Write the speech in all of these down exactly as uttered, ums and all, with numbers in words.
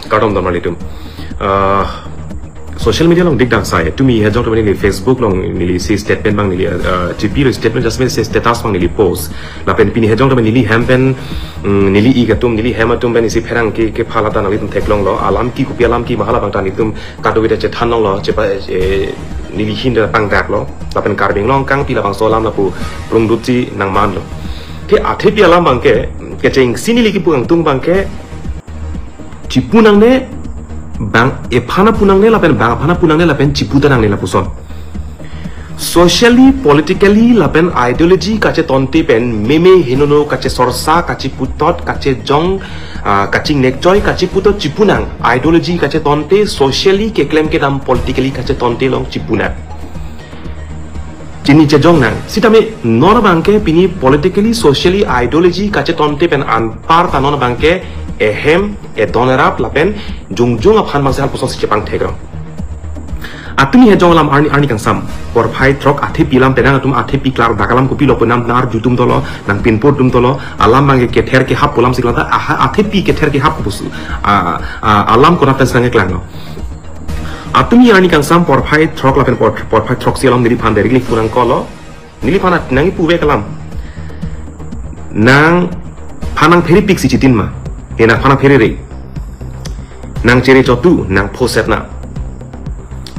Kardom don marlitum. Ah, social media along dikdang sai. Tumi hejong tumi neli Facebook along neli si statement abang neli, ah, G P lo statement just me si status abang neli post. Lapen pini hejong tumi neli hem pen, mm, neli ik atum, neli hem atum pen isi pherangke kepha lata nanglitum theklonglo. Alam ke kopi alam ke ma hala abang ta nelitum kadokave ta chethan longlo, chepa, eh, neli ahin ta pangdaklo. Lapen Karbi Anglong kangpi labangso alam lapu prungdutji nangmanlo. Te athepi alam abangke, kechengsi neli kipu kangtung abangke, chipu nangne, bang ephan apu nangne lapen bang aphan apu nangne lapen chipu ta nangne lapuson. Socially, politically lapen ideology kachetonte pen meme henono kachesorsa, kachiputot, kachejong, ah, kachingnekchoi, kachiputot chipu nang. Ideology kachetonte, socially keklem kedam, politically kachetonte along chipu nang. Chini chejong nang. Sitame non abangke pini politically, socially, ideology kachetonte pen anparta non abangke ehem, edon erap lapen jongjong aphan abangsi halapuson si chepangthekrong. Atumi hejong alam arni, arni kangsam porphai throk athepi alam penang atum athepi klardak alam kopilo pu nang arjutum dolo, nangpinpurtum dolo, alam abangke kether kehap pu alam si klang ta, aha, athepi kether kehap pu pusu. Ah, ah, alam konat pen si nangkeklanglo. Atumi arni kangsam porphai throk lapen por-, porphai throksi alam neliphan directly pu nangkoklo. Neliphan nangkipu vek alam. Nangphan nangphere pik si chitin ma. He nangphan nangphere re. Nangchere chotu, nangphoset na.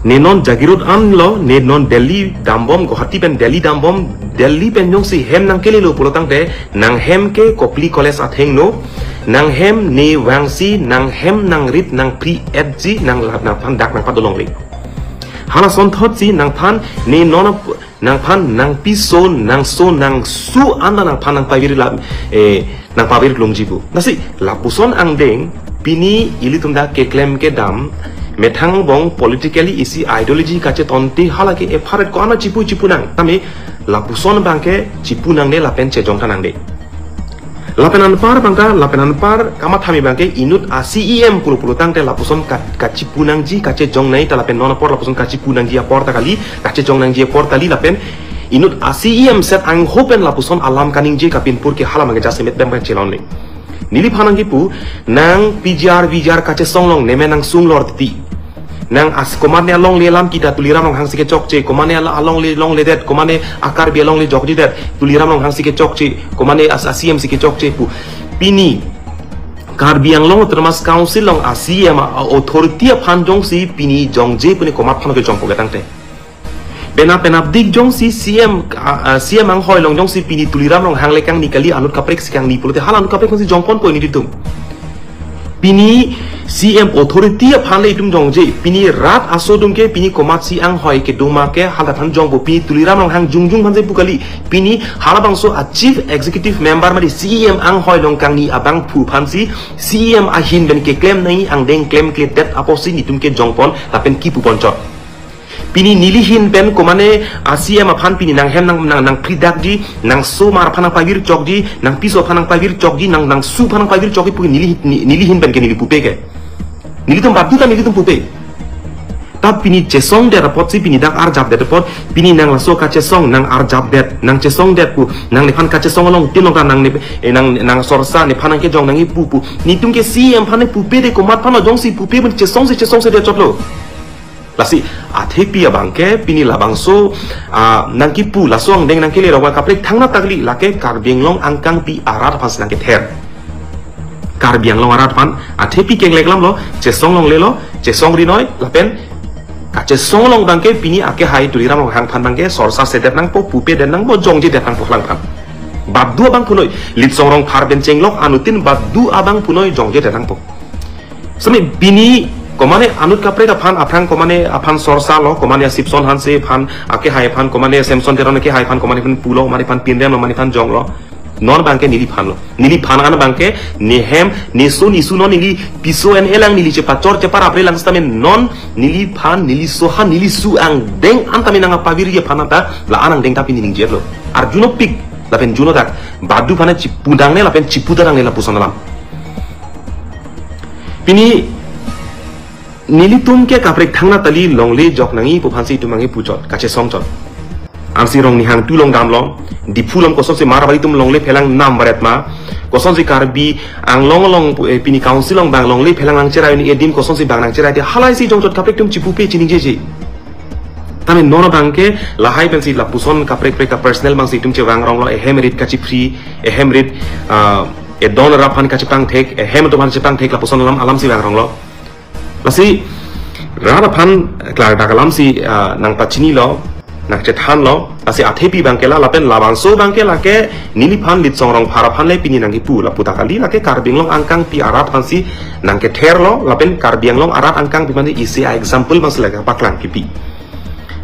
Ne non Jagiroad anlo, ne non Delhi dambom, Guwahati pen Delhi dambom, Delhi pen jongsi hem nangkelelo pulo tangte, nanghem ke Kopili College athengno, nanghem ne vangsi, nanghem nangrit, nangphri-etji, nang la-, nangphan dak nangpadolongle. Hala asonthotsi nangphan ne non ap-, nangphan nangpiso, nangso, nangsu anta nangphan nangpavir la, eh, nangpavir longji pu. Lasi, lapuson angdeng, pini ilitum ta keklem kedam, methang angbong politically isi ideology kachetonte hala ke epharet ko-an chipu chipu nang. Tame lapuson abangke chipu nangne lapen chejong ta nangne. Lapen anpar abangke, lapen anpar kamathami abangke inut a-C E M pulo pulo tangte lapuson ka-, kachipu nangji, kachejong nangji ta lapen non apor lapuson kachipu nangji apor ta kali, kachejong nangji apor ta kali lapen inut a-C E M set angho pen lapuson alam kaningje kapinpur ke hala abangke jasemet abangke chelonle. Neliphan nangkipu, nang P G R, V G R kachesong along neme nangsung lor titi. Nang as komatne alongle alam kita Tuliram Ronghang si kechokche, komatne ala-, alongle longledet, komatne a-Karbi alongle jokjedet, Tuliram Ronghang si kechokche, komatne as a-C M si kechokche pu. Pini Karbi Anglong Autonomous Council along a-C M a-authority aphan jongsi pini jongje puni komat aphan kejongpo ke tangte. Penap penapdik jongsi C M, a, a, C M anghoi along jongsi pini Tuliram Ronghang le kangni kali, anut kaprek si kangni pulote hala anut kaprek si jongponpo nelitum. Pini C M authority aphan le itum jongje, pini rat aso atum ke pini komatsi anghoi kedoma ke hala aphan jongpo, pini Tuliram Ronghang jongjong aphan si pu kali, pini halabangso a-chief executive member mate C M anghoi along kangni abangphu aphansi C M ahin pen keklem nangji angdeng klemkledet apotsi nelitum ke jongpon lapen kipuponchot. Pini neli ahin pen komatne a-C M aphan pini nanghem nang, nang, nangphridakji, nangsomar aphan nangpavirchokji, nangpiso aphan nangpavirchokji, nang, nangsu aphan nangpavirchokji pu neli, ni-, neli ahin pen ke neli pupe ke. Nelitum badu ta nelitum pupe. Ta pini chesongdet apotsi pini dak arjapdet apot, pini nang laso kachesong nang arjapdet, nang chesongdet pu, nangliphan kachesong alongtin along ta nang ne, eh, nang, nangsorsa nephan nangkejong nangkipu pu. Nelitum ke C M aphan ne pupe de komat aphan lo jongsi pupe pu chesongse chesongsedet chotlo. Lasi, athepi abangke, pini labangso, ah, nangkipu, laso angdeng nangkele rokwa kaprek thangnat ta kali, lake Karbi Anglong angkangpi arat aphan si nangkether. Karbi Anglong arat aphan, athepi kenglek alamlo, chesong longlelo, chesong rinoi, lapen, kachesong along abangke, pini akehai Tuliram Ronghang aphan abangke, sorsa sedet nangpo, pupedet nangpo, jongjedet nangpo halaphan. Badu abangphu noi, Litsong Rongphar pen chenglok, anutin badu abangphu noi, jongjedet nangpo. Semi pini komatne anut kaprek aphan aphrang komatne aphan sorsa lo, komatne a-Sipson Hanse aphan, akehai aphan, komatne Samson Teron akehai aphan, komatne aphan pulo, komatne aphan pinrem lo, komatne aphan jonglo. Non abangke neliphan lo. Neliphan an abangke nehem, neso nesu non neli piso en elang neli chepachor cheparapre lang sitame non neliphan, neliso aphan, nelisu angdeng an tame nangpavirji aphan ta la-an angdeng ta pini ningjetlo. Arjuno pik, lapen juno dak, badu aphan chipu nangne lapen chipu ta nangne lapuson alam. Pini nelitum ke kaprek thangnat kali longle jok nangji pu aphansi itum nangkipuchot, kachesongchot. Ansi Rongnihang tu along damlo, Diphu along kosonsi Marwari atum longle phelang nam varet ma, kosonsi Karbi Anglong along, eh, pini council along bang longle phelang nangcherai ni adim kosonsi bang nangcherai te halaisi jongchot kaprek atum chipupe chiningjeje. Tame non abangke lahai pensi lapuson kaprek prek ka personal bangsi itum chevang ronglo, ehem rit kachiphri, ehem rit, ah, edon rap aphan kachepangthek, ehem atum aphan chepangthek lapuson alam alamsi vang ronglo. Lasi rat aphan klardak alamsi, ah, nangpachinilo, nangchethanlo, lasi athepi abangke la, lapen labangso abangke lake neliphan Litsong Rongphar aphan le pini nangkipu, lapu ta kali lake Karbi Anglong angkangpi arat aphansi nangketherlo, lapen Karbi Anglong arat angkangpi aphan isi a-example bangsi lake paklang kipi.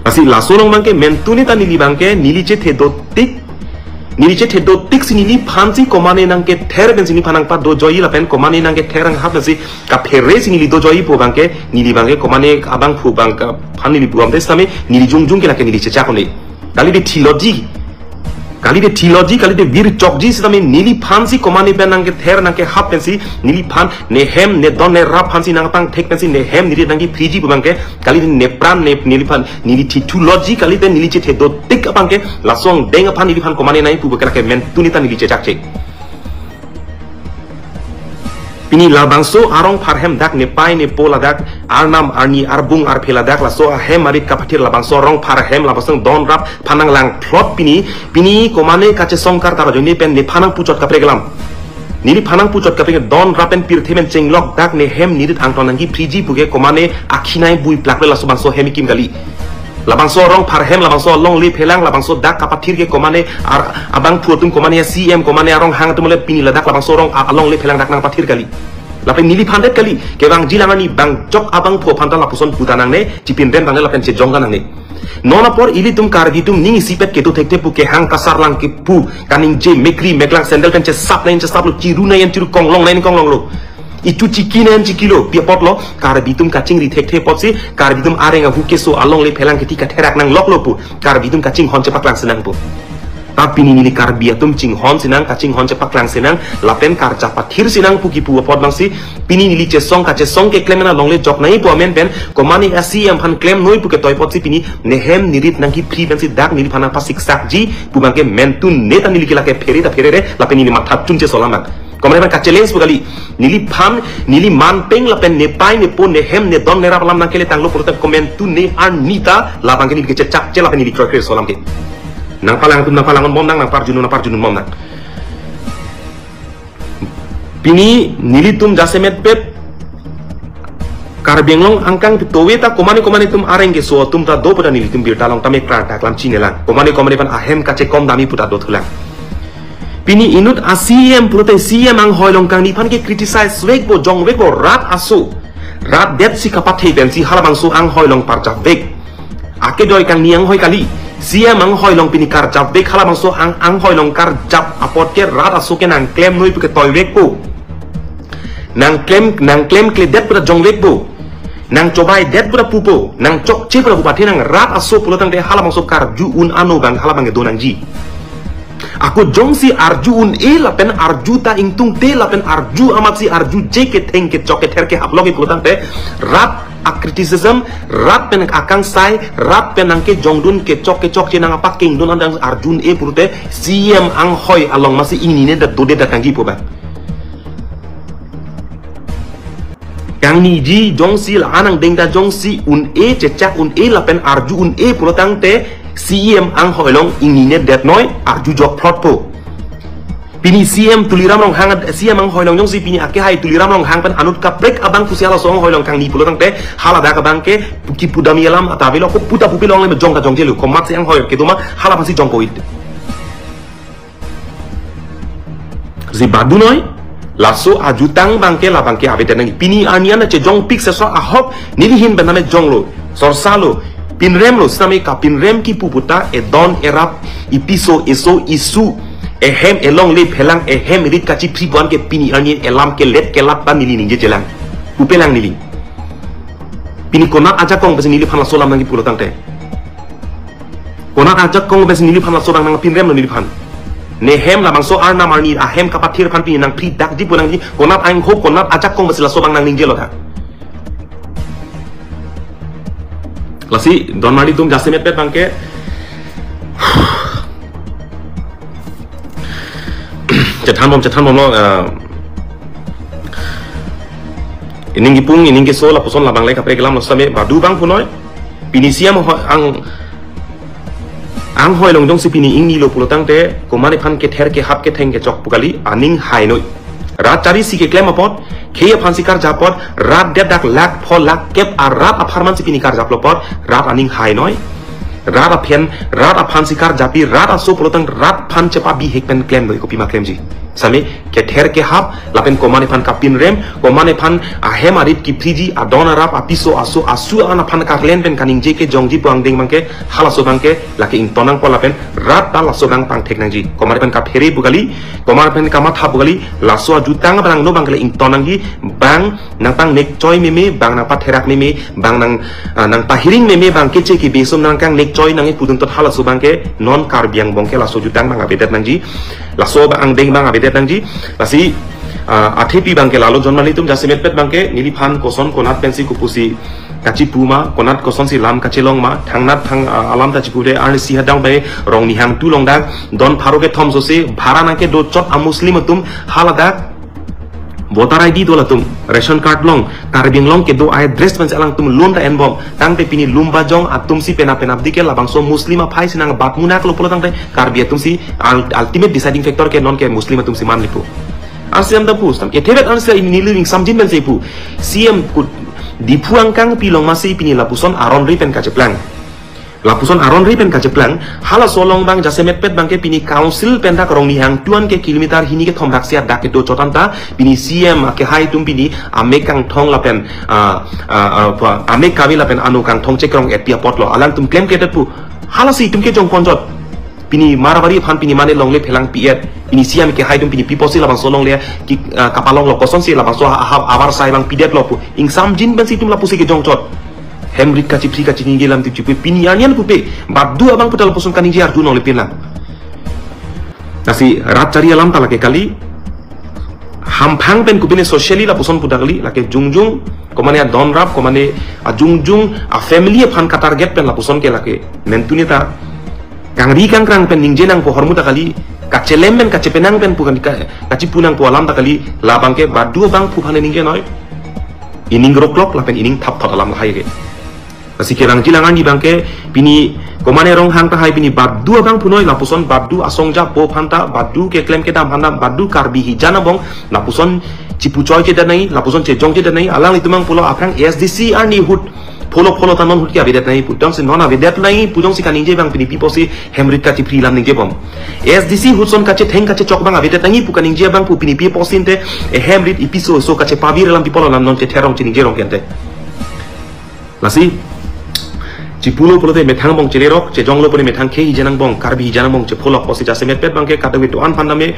Lasi laso along abangke mentune ta neli abangke neli chethe dotik, neli chethe dotik si neliphansi komane nangkether pensi neliphan nangpadojoiji lapen komane nangkether nanghap pensi kaphere si neli dojoiji pu abangke, neli abangke komane abangphu abangke aphan neli buam te sitame neli jongjong ke lake neli chechak un-e. Kalite theology, kalite theology, kalite virchokji sitame neliphansi komane pen nangkether nangkehap pensi neliphan nehem nedon nerap aphansi nangpangthek pensi nehem nerit nangkiphriji pu abangke, kalite nepran ne neliphan neli thithuloji, kalite neli chethe dotik abangke laso angdeng aphan neliphan komane nangkipu abangke lake mentune ta neli chechakche. Pini labangso arongphar hem dak nepei nepo ladak, arnam arni arbung arphe ladak, laso ahem arit kapathir labangso arongphar hem labangso don rap aphan nanglangphlot pini, pini komane kachesong kartar ajoine pen nephan nangpuchot kaprek alam. Neliphan nangpuchot kaprek don rap pen pirthe pen chenglok dak nehem nerit angton nangkiphriji puke komane akhinai bui plakle laso bangso hem ikim kali. Labangso arongphar hem, labangso alongle phelang, labangso dak kapathir ke komane ar-, abangphu atum komane C M, komane aronghang atum le pini ladak labangso arong a-, alongle phelang dak nangpathir kali. Lapen neliphan det kali, kevangji lang arni bang jok abangphu aphan ta lapuson puta nangne, chipinrem nangne lapen chejong ta nangne. Non apor ilitum Karbi atum ning isipet kedo thekthe pu kehang kasarlang kipu, kaningje mekri meklang sandal pen chesap nang chesaplo, chiru nang chiru, konglong nang konglonglo. Ichu chiki nang chikilo, pi apotlo, Karbi atum kachingri thekthe apotsi, Karbi atum areng ahu keso alongle phelang kiti katherak nangloklo pu, Karbi atum kachinghon chepaklang sinang pu. Ta pini neli Karbi atum chinghon sinang, kachinghon chepaklang sinang, lapen karjap pathir sinang pu kipu apot bangsi, pini neli chesong kachesong keklem na longle jok nai pu amen pen, komane a-C M aphan klemnoi pu ketoi apotsi pini, nehem nerit nangkiphri pensi dak neliphan nangpasiksakji, pu abangke mentune ta neli ke lake phere ta pherere, lapen neli matha chunche so alam abang. Komane abang ka-challenge pu kali, neliphan, neli manpeng lapen nepei nepo nehem nedon nerap alam nangkele tanglo pulote komentune arni ta labangke neli kechechakche lapen neli kroikre so alam ke. Nangpalang atum nangpalang un bom nang, nangparjun un nangparjun un bom nang. Pini nelitum jasemet pet Karbi Anglong angkang pitove ta komane komane atum areng keso atum ta do pu ta nelitum birta long tame klardak alam chinelang. Komane komane aphan ahem kachekom dami pu ta dothulang. Pini inut a-C M pulote C M anghoi along kangni aphan ke criticize vekpo, jongvekpo, rat aso. Rat detsi kapathe pensi halabangso anghoi along parjap vek. Akedoi kangni anghoi kali. C M anghoi along pini karjap vek, halabangso ang, anghoi along karjap apot ke rat aso ke nangklemnoi pu ketoi vekpo. Nangklem, nangklemkledet pu ta jongvekpo. Nangchobaidet pu ta pupo. Nangchokche pu ta pupo. Athe nang rat aso pulo tangte halabangso karju un ano abang halabang kedo nangji. Ako jongsi arju un-e lapen arju ta ingtungte lapen arju amatsi arjuje ketheng kechok kether kehap lok pulo tangte rat a-criticism, rat pen akangsai, rat pen nangkejongdun kechok kechokche nangpakengdun an dang arju un-e pulote C M anghoi along masi ingnine dat dodedat nangji pu abang. Kangniji jongsi la-an angdeng ta jongsi un-e chechak un-e lapen arju un-e pulo tangte C M anghoi along ingnine detnoi arju jokphlotpo. Pini C M Tuliram Ronghang, C M anghoi along jongsi pini akehai Tuliram Ronghang pen anut kaprek abang pusi halaso anghoi along kangni pulo tangte haladak abang ke kipu dami alam ta avelo, ko pu ta pupe longle me jong ta jongjelo, komatsi anghoi kedo ma hala aphansi jongpo it. Si badunoi, laso ajutang abang ke labang ke avedet nang. Pini arni an chejongpik seso ahok, neli ahin pen tame jonglo, sorsalo, pinremlo, sitame kapinrem kipu pu ta, edon erap, ipiso, eso, isu, ehem, elongle, phelang, ehem, rit kachiphri pu an ke pini arni elam kelet kelat ta neli ningjejelang. Pupelang neli. Pini konat ajakong pensi neliphan laso alam nangkipulo tangte. Konat ajakong pensi neliphan laso abang nangpinremlo neliphan. Nehem labangso arnam arni ahem kapathir aphan pini nangphridakji pu nangji, konat angho konat ajakong pensi laso abang nangningjelota. Lasi don marli atum jasemet pet abang ke Chethan bom, chethan bomlo, ah, ining kipung, ining keso lapuson labang le kaprek alam lo sitame, badu abang punoi. Pini C M ho-, ang, anghoi along jongsi pini ingnilo pulo tangte, komat aphan kether kehap ketheng kechok pu kali, aning hainoi. Rat chari si keklem apot, khei aphan si karjap apot, rat det dak lakh pho lakh kep arat apharman si pini karjaplo apot, rat aning hainoi. Rat aphan, rat aphan si karjapi, rat aso pulo tang rat aphan chepabihek pen klemnoi, kopima klemji? Sitame kether kehap, lapen komat aphan kapinrem, komat aphan ahem arit kiphriji, adon arap, apiso aso, asu an aphan karlen pen kaningje kejongji pu angdeng abangke, halaso abangke lake ington nangpo lapen rat ta laso abang pangthek nangji. Komat aphan kaphere pu kali, komat aphan kamatha pu kali, laso ajutang abang no abang kali ington nangji, bang nangpangnek choi meme, bang nangpatherak meme, bang nang, ah, nangpahiring meme, bang keche kebe ason nangkangnek choi nang ipudun tot halaso abangke non Karbi angbong ke laso ajutang abang avedet nangji. Laso abang angdeng abang avedet nangji. Lasi, ah, athepi abangke lalo jonmali atum jasemetpet abangke neliphan koson konat pensi kopusi kachipu ma, konat kosonsi lam kachelong ma, thangnat thang, ah, alam ta chipude arnisi hadang bai Rongnihang two along dak don pharo kethom sose bhara nangkedo chot a Muslim atum haladak voter I D do latum, ration card along, Karbi Anglong kedo a-address pensi alangtum loan ta enbom. Tangte pini Lumbajong atumsi penap penapdik ke labangso Muslim aphai si nangbat munak lo pulo tangte Karbi atumsi ul-, ultimate deciding factor ke non ke Muslim atumsi manlipo. Arsi am ta pu, stam. Kethe vet arsi ini neli ning samjin pensi pu. C M kut Diphu angkang pilong masi pini lapuson aron ri pen kacheplang. Lapuson aron ri pen kacheplang, halaso along abang jasemetpet abangke pini council pen dak Rongnihang two an ke kilometer hini kethom dak sia dak kedo chot anta, pini C M akehai atum pini amek kangthong lapen, ah, ah, ah, apa, amek kave lapen ano kangthong chekrong-etpi apotlo. Alangtum klemkledet pu. Halasi itum kejongponjot. Pini Marwari aphan pini mane longle phelang pi-et. Pini C M akehai atum pini pi apotsi labangso longle ki, ah, kapalonglo, kosonsi labangso ha, ha, avarsai abang pidetlo pu. Ingsamjin pensi itum lapusi kejongchot. Hem rit kachiphri kachiningje alam tip chipu pini arni an pupe, badu abang puta lapuson kaningje arju nongle pinlang. Lasi rat chari alam ta lake kali. Hamphang pen kopine socially lapuson puta kali, lake jongjong, komat adon arap, komat ajungjung, a family aphan katarget pen lapuson ke lake. Mentune ta kangri kangkrang pen ningje nangpo ahormu ta kali, kachelem pen kachepenang pen pu kan ka-, kachipu nangpo alam ta kali, labangke badu abang pu aphan ningjenoi. Ining roklok lapen ining thapthot alam lahai ke. Lasi kevangji lang arni abangke pini komat Ronghang tahai pini badu abang punoi lapuson badu asong japo aphan ta badu keklem kedam aphan ta badu Karbi hijan angbong lapuson chipu choi chedet nangji, lapuson chejong chedet nangji, alanglitum abang pulo aphrang A S D C arni ahut pholo pholo ta non ahut ke avedet nangji pu. Jongsi non avedet nangji pu jongsi kaningje abang pini pi apotsi hem rit kachiphri alam ningjebom. A S D C ahut ason kachetheng kachechok abang avedet nangji pu kaningje abang pu pini pi apotsi ante, eh, hem rit ipiso so kachepavir alam pi apotlo alam non chetherong chiningjerong ke ante. Lasi chipulo pulote methang angbong chelerok, chejonglo pune methang khei hijan angbong, Karbi hijan angbong chepholok apotsi jasemetpet abangke kadokave do-an aphan tame,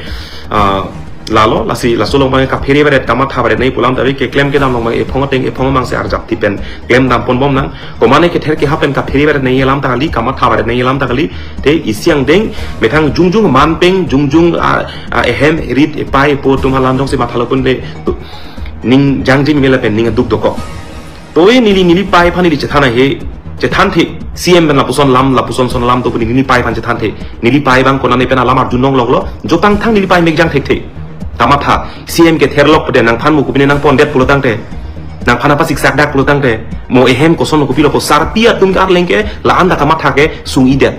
ah, lalo, lasi laso along abangke kaphere varet kamatha varet nangji pu alam ta ave, keklem kedam along abang ephong ateng ephong amang si arjap tipen klem damponbom nang. Komat kether kehap pen kaphere varet nangji alam ta kali, kamatha varet nangji alam ta kali. Te isi angdeng methang jongjong manpeng jongjong, ah, ah, ehem rit epai epo atum alam jongsi mathalo pune ning jangji meme lapen ning aduk dokok. Toye neli, neli pei aphan neli chethan ahe, chethanthe, C M pen lapuson alam, lapuson ason alam do pu neli pei aphan chethanthe. Neli pei abang konane pen alam arjunong longlo, jotang thang neli pei mekjang thekthe. Kamatha, C M ketherlok pede nangphan mo kopine nangpondet pulo tangte. Nangphan apa siksak dak pulo tangte. Mo ehem koson kopilo ko sarpi atum ke arleng ke, la-an ta kamatha ke sung-idet.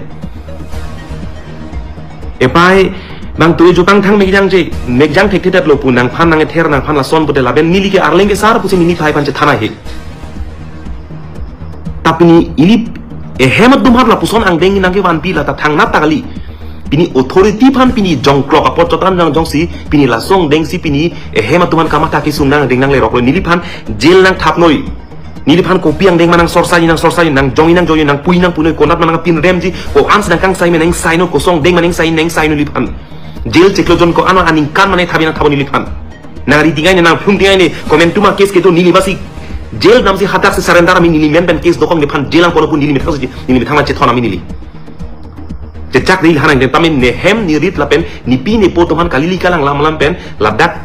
Epei abang toye jotang thang mekjangje, mekjang thekthedetlo pu nangphan nangether nangphan lason pute lapen neli ke arleng ke sar pusi neli pei aphan chethan ahe. Ta pini ili ehem atum aphan lapuson angdeng nangkevanpi la ta thangnat ta kali. Pini authority aphan pini jongklok apot chotan jang jongsi pini laso angdengsi pini ehem atum aphan kamatha kesung nangdeng nangleroklo neliphan jail nangthapnoi. Neliphan kopi angdeng ma nangsorsaji nangsorsaji nangjongji nangjongji nangpuji nangpunoi konat ma nangpinremji ko-ansi nangkangsai ma nangsaino kosong deng ma nangsaino nangsaino neliphan. Jail chiklo jon ko-an aningkan ma nangthapji nangthapnon neliphan. Nangri tingai ne nangphlung tingai ne komantu ma case kedo neli masi jail damsi hadak si surrender ami neli men pen case dokok nephan jail angkono pu neli methang si neli methang ma chethon ami neli. Chechak ri hana nang tame nehem nerit lapen nepi nepo atum aphan kalili kalang lam lam pen ladak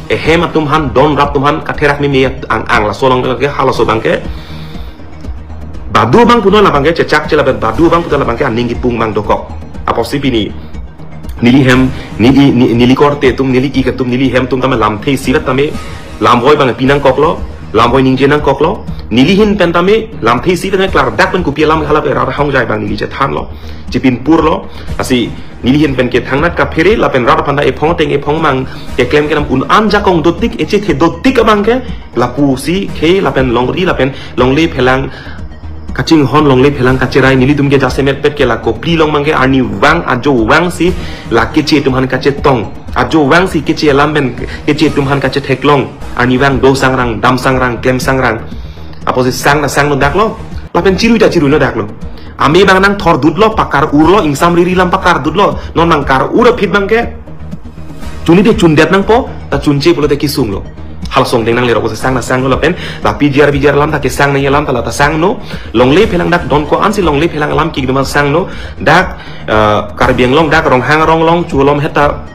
ehem atum aphan don arap atum aphan katherak meme ang ang laso along ke halaso abangke. Badu abang punoi labangke chechakche lapen badu abang puta labangke aning kipung abang dokok. Apotsi pini neli hem, neli, ni- neli korte atum, neli ik atum, neli hem atum tame lamthe isi rat tame lamvoi bang pi nangkoklo, lamvoi ningje nangkoklo, neli ahin pen tame lamthe isi tame klardak pen kopi alam hala pe rat ahongjai abang neli chethanlo, chipinpurlo. Lasi neli ahin pen ke thangnat kaphere lapen rat aphan ta ephong ateng ephong mang keklem kedam un-an ajakong dotik, echethe dotik abang ke lapusi ke lapen longri lapen longle phelang kachinghon, longle phelang kacherai, nelitum ke jasemet pet ke la kopli along abang ke arnivang ajo vangsi la keche atum aphan kachetong, ajo vangsi keche alam pen keche atum aphan kachetheklong, arnivang do sangrang, dam sangrang, klem sangrang. Apotsi sang na sangno daklo, lapen chirui ta chirui no daklo. Ame abang nangthordutlo, pakar urlo, ingsam riri alam pakardutlo, non nangkar ur aphi abang ke chunide chundet nangpo, ta chunche pulote kesunglo. Halaso angdeng nanglerok apotsi sang na sangno lapen la P G R V G R alam ta kesang nangji alam ta la ta sangno. Longle phelang dak don ko-ansi longle phelang alam kikduma sangno. Dak, eh, Karbi Anglong dak Ronghang arong along cholom heta,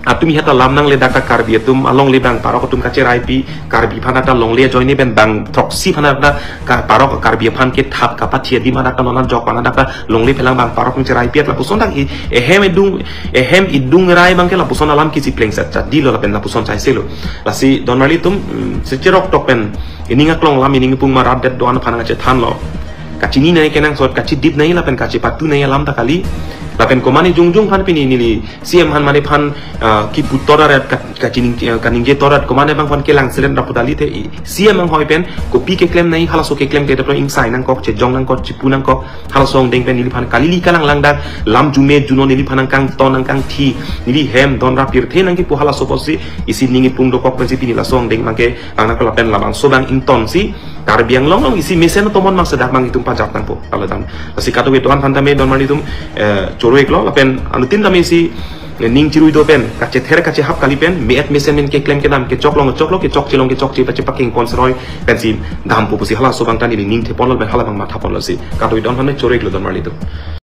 atumi heta lam nangle dak ta Karbi atum alongle abang parok atum kacheraipi, Karbi aphan ta longle ajoine pen bang throksi aphan ta ka parok Karbi aphan kethap kapathi adim adak ta non ajok aphan adak ta longle phelang bang parok atum cheraipi at lapuson dak i ehem edung, ehem idung rai abang ke lapuson alam kisi plengset chat dilo lapen lapuson chaiselo. Lasi donmarli atum, mm, secherok tok pen ining aklong alam ining pung marat det do-an aphan nangchethanlo. Kachini nangji kenangsot, kachidip nangji lapen kachipatu nangji alam ta kali. Lapen komane jongjong aphan pini neli C M aphan mane aphan, ah, kipu toraret kat- kachining, ah, kaningje torat komane abang aphan kelang selen rapu dali te i C M anghoi pen kopi keklem nangji, halaso keklem te daplo ingsai nangkok, chejong nangkok, chipu nangkok. Halaso angdeng pen neliphan kalili kalanglang dak, lam jume juno neliphan nangkangton nangkangthi, neli hem don ra pirthe nangkipu halaso apotsi isi ning ipung dokok pensi pini laso angdeng abang ke, ang nangkok lapen labangso abang ingtonsi Karbi Anglong along isi mesen tomon mang sedak mang itum pajat nangpo, kalau dam. Lasi kadokave do-an aphan tame donmarli atum, eh, choro-iklo lapen anuttin tame isi ning chirui do pen, kachether kachehap kali pen, me-et mesen pen keklem kedam, kechok along choklo, kechokche along kechokche pachepakeng pon seroi pensi dampo pusi halaso abang ta neli ning theponlo pen hala abang mathaponlo si. Kadokave do-an aphan tame choro-iklo donmarli atum.